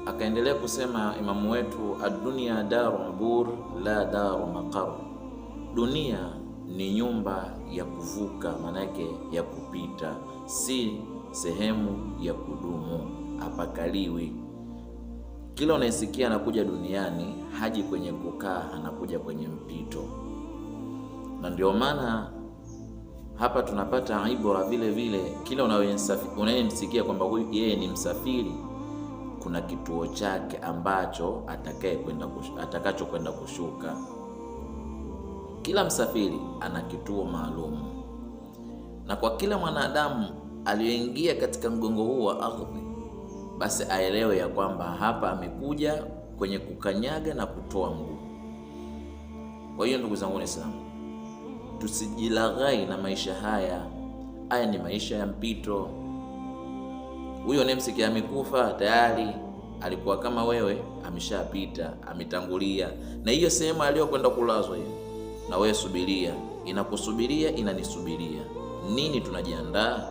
Akaendelea kusema imamu wetu, ad-dunya daru ubur la daru maqar, dunia ni nyumba ya kuvuka, maana yake ya kupita, si sehemu ya kudumu, hapakaliwi. Kila unayesikia anakuja duniani haji kwenye kukaa, anakuja kwenye mpito, na ndio maana hapa tunapata ibra vile vile. Kila unayemsikia kwamba huyu yeye ni msafiri, kuna kituo chake ambacho atakacho kwenda kushuka. Kila msafiri ana kituo maalum, na kwa kila mwanadamu aliyoingia katika mgongo huu wa ardhi, basi aelewe ya kwamba hapa amekuja kwenye kukanyaga na kutoa mguu. Kwa hiyo ndugu zangu Waislamu, tusijilaghai na maisha haya. Haya ni maisha ya mpito. Huyo unayemsikia amekufa tayari alikuwa kama wewe, ameshapita, ametangulia, na hiyo sehemu aliyokwenda kulazwa hiyo, na wewe subiria, inakusubiria, inanisubiria. Nini tunajiandaa?